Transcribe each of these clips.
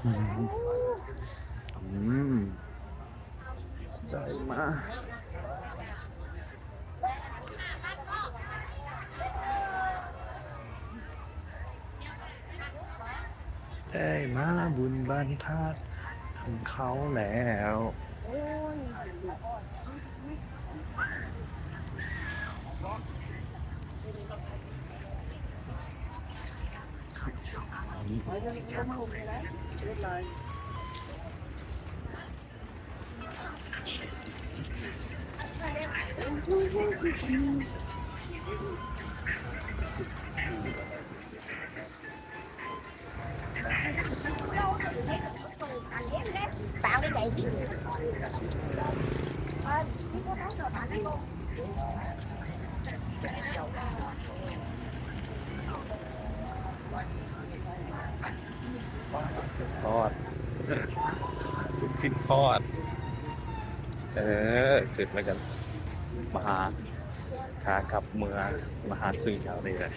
ອືມ ໄດ້ມາ ໄດ້ມາບຸນບ້ານທາດນຳເຂົາແລ້ວ. ທອດ ລູກຊິ້ນທອດ ເອີ ຂຶ້ນມາກັນ ມາຫາ ຂາກັບເມືອມະຫາໄຊເຮົານີ້ແຫຼະ.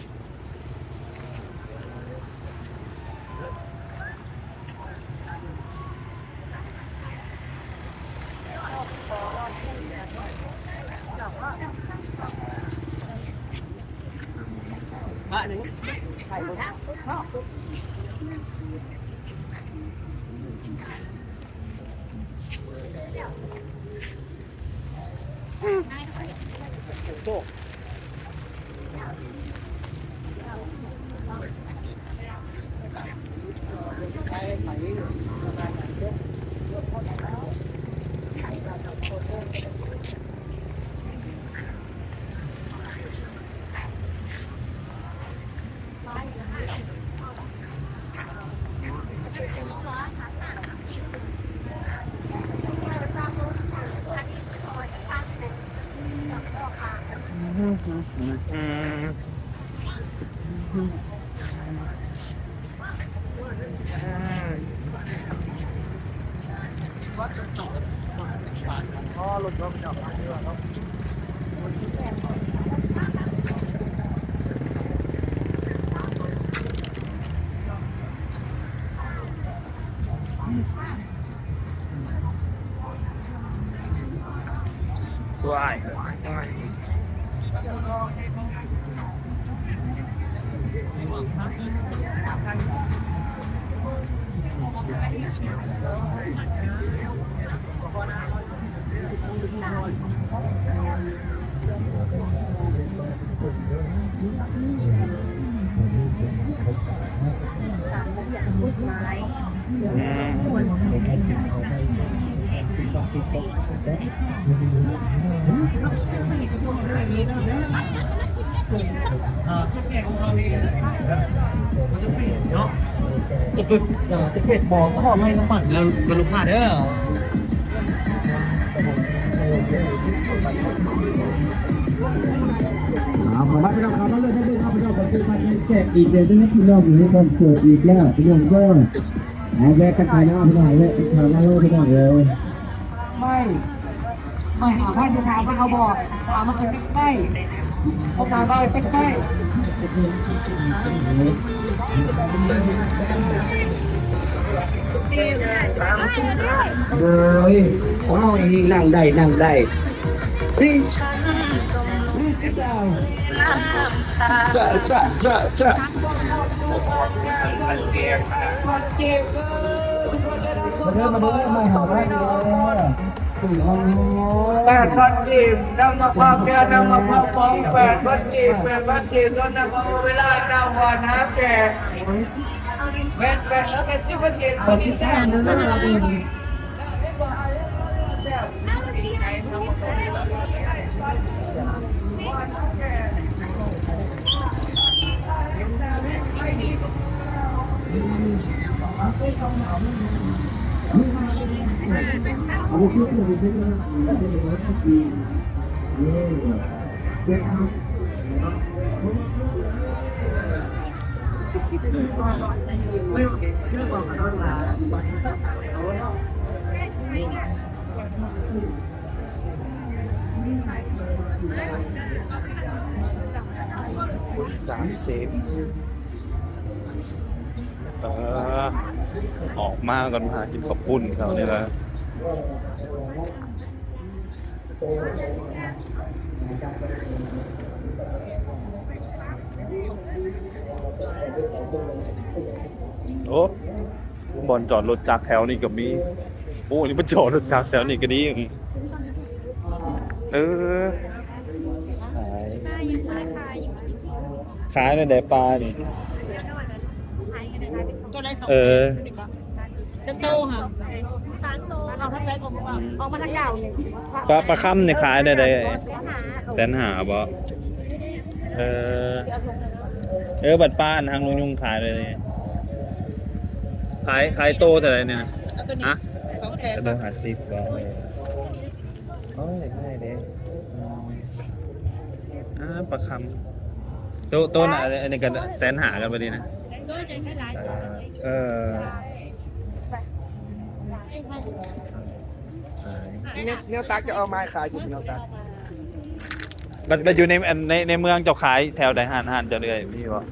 ຈະເກັບ ເອີ ຈະເກັບບໍ່ ກໍບອກໃຫ້ນ້ຳມັນ ແລ້ວ ແລ້ວລູກຄ້າເດີ. ເອົາ ເຂົ້າມາພີ່ນ້ອງ ເຂົ້າມາເລີຍ ມາເບິ່ງເອົາພີ່ນ້ອງ ປະເທດໄທແຊບອີກແລ້ວເດີພີ່ນ້ອງ ມີຄອນເສີດອີກແລ້ວພີ່ນ້ອງເດີ. ເອົາ ແວະກັນໄປເນາະພີ່ນ້ອງ ແວະກັນໄປເນາະພີ່ນ້ອງເອີຍ. ໄມ້ ໄມ້ຫາໄມ້ ໄມ້ ເອົາບໍ່ ເອົາມາເອົາຈັກໄມ້ ເອົາສາມໄມ້ຈັກໄມ້. ໂດຍ ໂອ້ຍ ນັ່ງໄດ້ ນັ່ງໄດ້. ຈະ ຈະ ຈະ ຈະ ມາເດີ ມາເດີ ມາຫາໄດ້ເດີ. ແປດພັນກີບ ນ້ຳໝາກພ້າວແກ້ວ ນ້ຳໝາກພ້າວປອງ ແປດພັນກີບ ແປດພັນກີບ ສ່ວນນ້ຳເອົາເວລາ ນ້ຳຫວານ ນ້ຳແກ່ ແມ່ນ ແມ່ນ ແລ້ວກໍສິບພັນກີບ ຄົນທີ່ແຊບ ບຸນສາມສິບ. ເອີ ອອກມາກ່ອນ ມາຫາກິນເຂົ້າປຸ້ນເຂົານີ້ລະ. ໂອ້ ບ່ອນຈອດລົດຈັກແຖວນີ້ກໍມີ. ໂອ້ ນີ້ໄປຈອດລົດຈັກແຖວນີ້ກໍດີ. ເອີ ຂາຍ ຂາຍແນວໃດປານີ້? ໂຕໃດສອງ ເອີ ແສນ ໂຕນີ້ກໍ ຈັກໂຕຫະ? ສາມໂຕ. ອອກມາທາງຍາວນີ້ ປາ ປາຄຳນີ້ຂາຍແນວໃດ? ແສນຫ້າບໍ? ເອີ ເອີ ບັດປາອັນຫາງລຸງຍຸງຂາຍແນວໃດ? ຂາຍ ຂາຍໂຕເທົ່າໃດນີ້ນະ? ເອົາໂຕນີ້ ຮະ? ສອງແສນ ໂຕຫ້າສິບບໍ? ໂອ້ຍ ໄດ້ເດ້. ອືມ ອ່າ ປາຄຳ ໂຕ ໂຕນະ ອັນນີ້ກໍແສນຫ້າກັນພໍດີນະ. ເອີ ແນວ ແນວຕັກຈະເອົາມາຂາຍຢູ່ ແນວຕັກ. ບັດ ບັດຢູ່ໃນ ອັນ ໃນ ໃນເມືອງເຈົ້າຂາຍແຖວໃດ? ຮ້ານ ຮ້ານເຈົ້າເອື້ອຍມີບໍ່?